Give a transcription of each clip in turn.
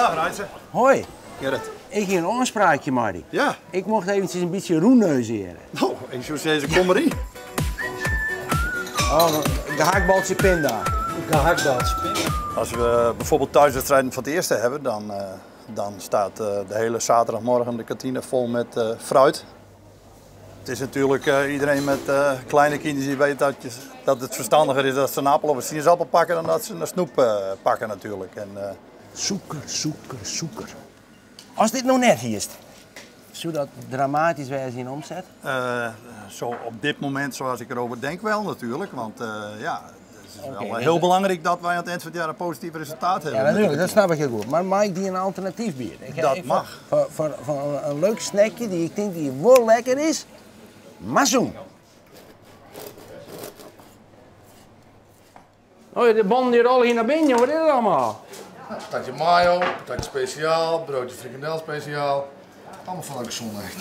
Dag Reitse. Hoi. Gerrit. Ik hie in ôfspraakje mei dy. Ja. Ik mocht eventsjes in bytsje rûnneuze. No, ik soe sizze, kom mar yn. Oh, in gehaktbaltsje pinda. Een gehaktbaltsje pinda. Als we bijvoorbeeld thuiswedstrijden van het eerste hebben, dan, eh, dan staat eh, de hele zaterdagmorgen de kantine vol met eh, fruit. Het is natuurlijk eh, iedereen met eh, kleine kinderen die weet dat, je, dat het verstandiger is dat ze een appel of een sinaasappel pakken dan dat ze een snoep eh, pakken natuurlijk. En, eh, Sûker, sûker, sûker. As dit no net hiest, soe dat dramatysk wêze yn omset? Eh, zo op dit moment, zoals ik erover denk, wel natuurlijk. Want eh, ja, het is Oké, wel dus- heel belangrijk dat wij aan het eind van het jaar een positief resultaat hebben. Ja, natuurlijk, dat snap ik heel goed. Maar mag ik die een alternatief bieden? Ik, Dat ik, mag. Voor een leuk snackje die ik denk die wel lekker is, maar zoen. Oh, de bon die rollen hier naar binnen, wat is dat allemaal? Patatje mayo, patatje speciaal, broodje frikandel speciaal. Allemaal van de gezondheid.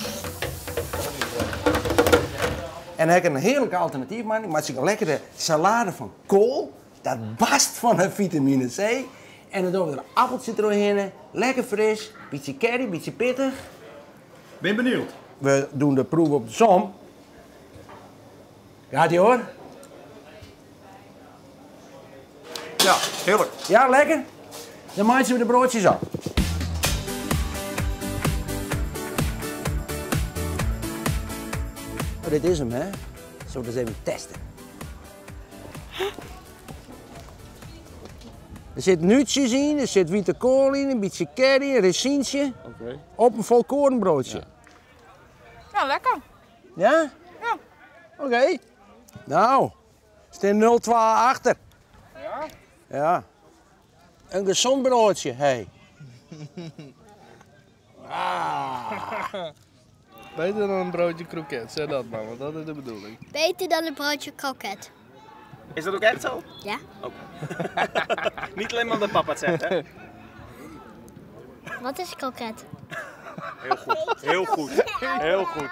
En dan heb ik een heerlijke alternatief, man. Maar het is een lekkere salade van kool. Dat barst van de vitamine C. En dan doen we er een appeltje doorheen. Lekker fris, beetje curry, beetje pittig. Ben benieuwd. We doen de proef op de som. Gaat ie hoor. Ja, heerlijk. Ja, lekker. Dan maken we de broodjes op. Oh, dit is hem, hè? Zullen we eens even testen? Er zit nootjes in, er zit witte kool in, een beetje curry, een resientje. Oké. Op een volkorenbroodje. Ja, lekker. Ja? Ja. Oké. Nou, staan 0-2 achter. Ja? Ja. Een gezond broodje, hé. Ah. Beter dan een broodje kroket, zeg dat maar, want dat is de bedoeling. Beter dan een broodje kroket. Is dat ook echt zo? Ja? Niet alleen maar omdat papa het zegt, hè? Wat is kroket? Heel goed. Heel goed. Heel goed.